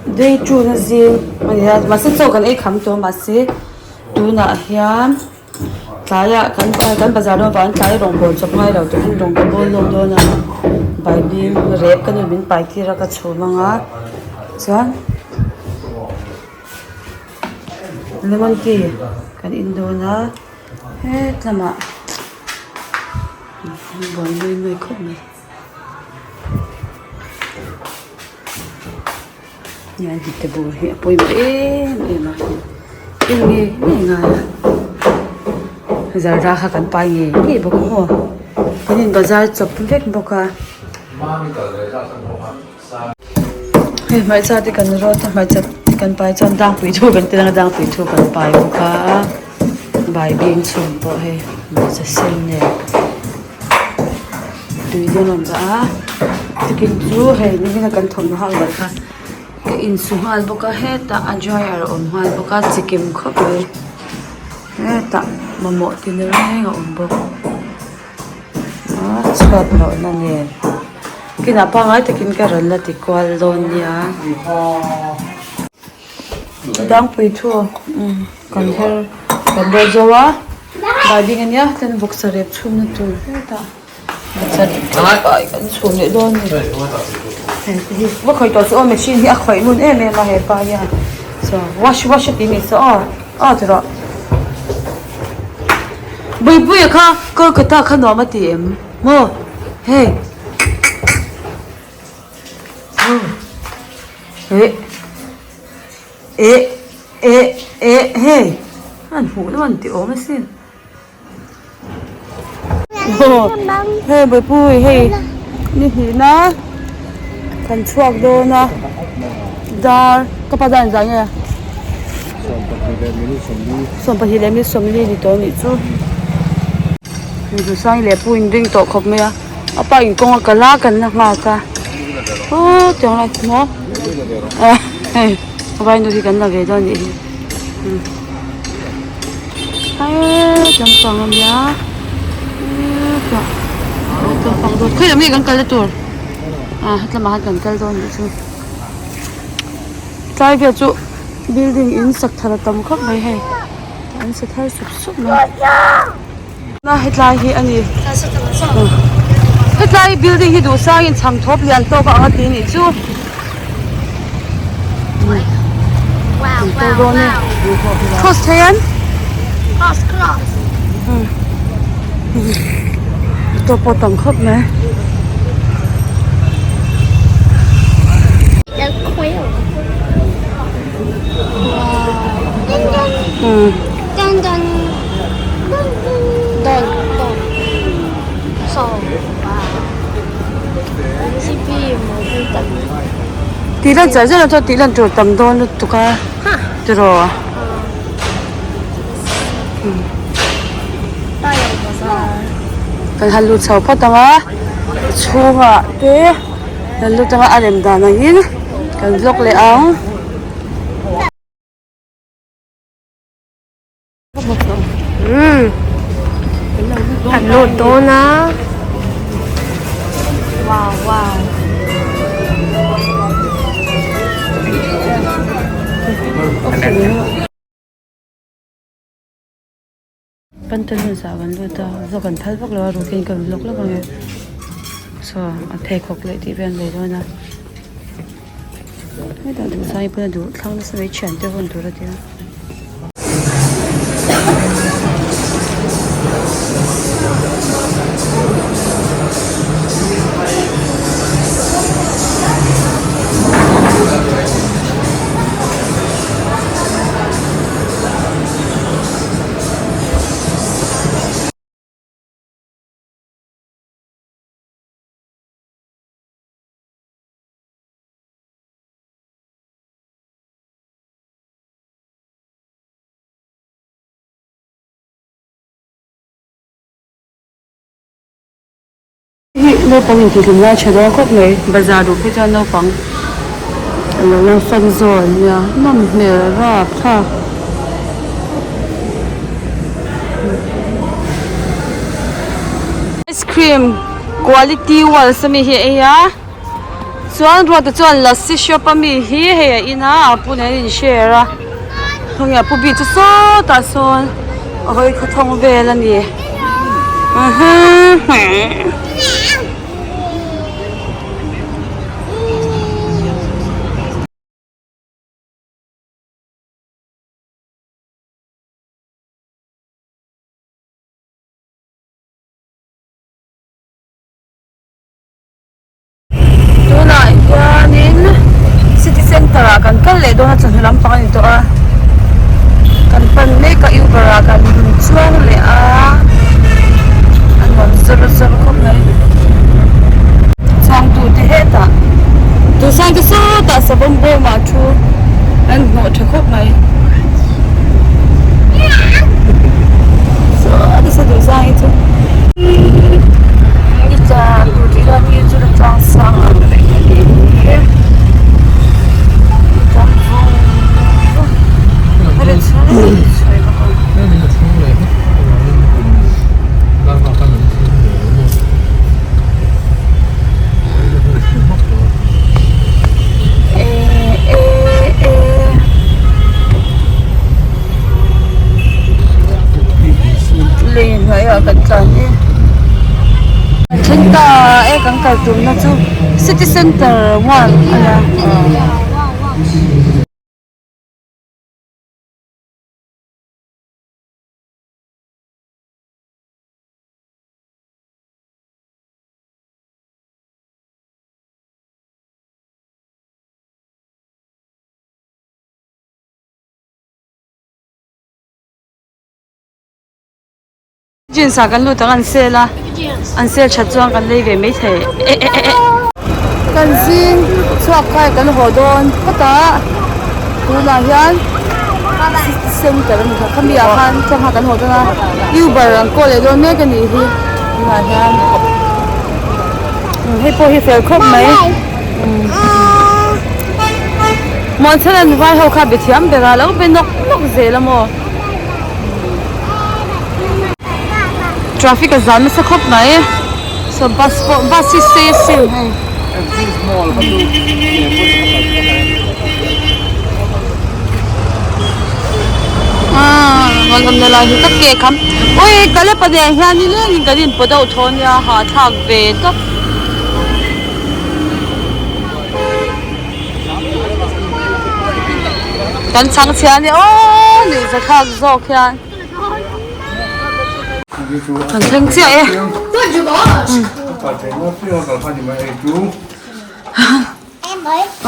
Day two na zing a ni a mahse chaw kan ei kham tawh a mahse tunah hian tlaiah kan kan bazar dawn avangin tlai rawngbawl chawp ngai lo turin rawng ka bawl lawk dawn a baibing rep ka nu min pai tir a ka chhum ang a chuan lemon tea kan in dawn a hetlamah buai nuai nuai khawp mai. Nia hnute bur hi a pawimawh em em a en nge nge ngai a zarda kha kan pai ngei ngei bawk a maw kan in bazar chawp vek bawk a hei hmarcha te kan rawt a hmarcha te kan pai chuan dangpui thu kan tel anga dangpui thu kan pai bawk a baibing chhum pawh hei hmarcha sen nen. Tui dawn a awm dah a tukin chu hei nimin a kan thawmhnaw hak ber kha ka insu nghal bawk a hetah a dryer a awm nghal bawk a chikim khawp mai hetah mamawh tin reng a awm bawk a chhuat nawhna nen kinah pangngai takin ka rawn la ti kual dawn nia. Dangpui thu kan her kan rawt zo a baibing ania chuan vawksa rep chhumna tur hetah vawksa rep ai kan chhum leh dawn a ni hei te hi va khawih tawh chu aw machine hi a khawih ngun em em a hepa hian chuan wash wash a tih a nih saw aw aw ti rawh Buipuia kha Kolkata kha nuam a ti em maw hei. Eh eh eh eh hei an hmuh na an ti awm asin aw hei bawihpui hei ni hnih na kan chhuak dawn a dar ka pa dan zah nge 12 leh minute 40 ni tawh anih chu Duhsang leh pu inring tawh khawp mai a. A pa in kawng a kal a kan la nghak a aw tiang lai maw hei vainu hi kan la ve dawn anih hi eee lampang a nia hetah lampang dawn khawiah nge kan kal na tur ah hetlamah hian kan kal dawn anih chu tlai vel chu building in sak thar a tam khawp mai hei an sa thar sup sup mai. Na hetlai hi a ni hetlai building hi duhsangin chhang thawp lian tawk a ang a ti nih chu cross thei an motor pawh tam khawp mai. Tih lan chah zet ah chuan tih lan tur tam dawn lutuk a tiraw kan han lut chho phawt ang a chhungah te kan lut ang a a rem dan angin kan vlog leh ang. Kan lut dawn a wow wow Pantaloon zah kan lut a vlog an phal vak lo a rukin kan vlog lawk ang e saw a pheikhawk leh tih vel an lei dawn a hetah duhsai pawn a duh thlang nasa mai thiante hawn tur a tia. Hi naupang intihhlum lai tha dawn khawp mai bazar duh phei chuan naupang a lo lang fan zawn nia nawm hmel rap thlak. Ice cream quality walls ami hi a ei a. Chuan Ruata chuan lassi shop a mi hi hei a in a a pu nen an in share a khawnge a pu bik chu sawtah sawn a hawi khawthawng vel a ni. Tunah hianin city center ah kan kal leh dawn a chawhnu lampang a ni tawh a kan pan mek a uber ah kan chuang leh a a nuam zawr zawr khawp mai chuang tu te hetah duhsang te sawtah savawm bawm ah thu an hnawh tha khawp mai saw nasa duhsang hi chu. Lei hnuaiah kan tlan e kan thleng ta e kan kal tumna chu city center one a nia. Jeans ah kan lut ang an sale a an sale that chuan kan lei ve mai thei eh eh eh eh. Kan zing chhuak kha kan haw dawn phawt a tunah hian city center a ni kha khami ah khan thawmhnaw kan haw dawn a uber an kawl leh dawn mek a nih hi tunah hian hei pawh hi fel khawp mai. Muanchhan an vai ho kha be thiam ber a lo be nawk nawk zel a maw traffic a zan nasa khawp mai so bus pawh bus hi sei a sin hei. Aaa awmna lai hi ka ke kham ui Kalepa nen hian nilengin kan inpawh deuh tho ania hahthlak ve tawp. Kan chhang chhia ania aw nuih za thlak zawk hian kan thleng chiah e.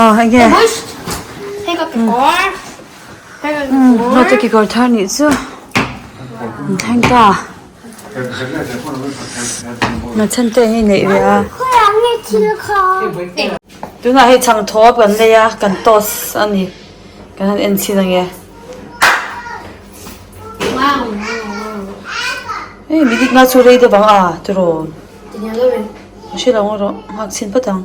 Aw hei nge Note kekawr thar nih chu an thleng ta. Nachhan te hi neih ve a. Tunah hei chhang thawp kan lei a, kan toast a ni. Kan han en chhin ange. Hei minute nga chu rei deuh ang a tiraw. A hre lo erawh nghak chhin phawt ang.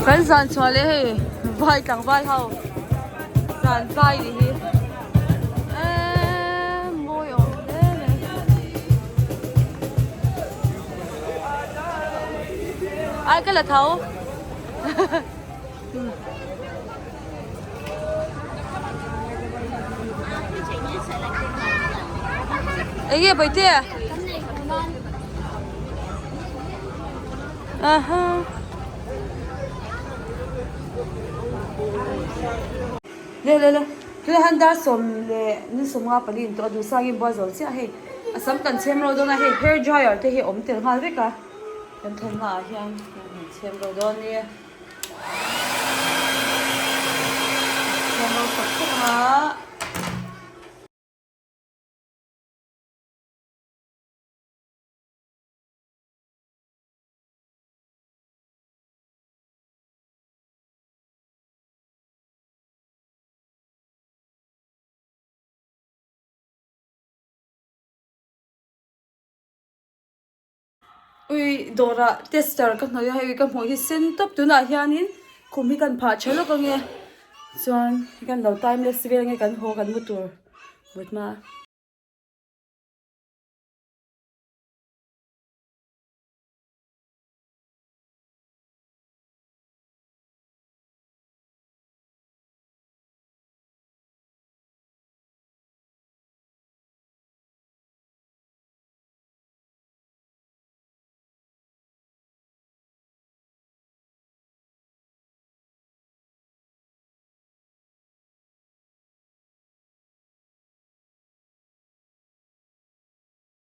Kan zan chhuah leh hei vai tlangval ho zan vai ni hi eee mawi awm hle mai. Ai ka la tho. Enge Bawitea? Aha. Le le le tuna han dar 14 in tawh a duhsangin bual zo chiah hei a sam kan chhem ro dawn a hei hair dryer te hi a awm tel nghal vek a kan thawmhnaw ah hian kan chhem ro dawn nia chhem ro sawk sawk a. Ui dawrah tester ka hnawih a hei ka hmuh hi sen tawp tunah hianin khum hi kan phah tha lawk ange chuan kan lo timeless vel ange kan haw kan mu tur mut hma.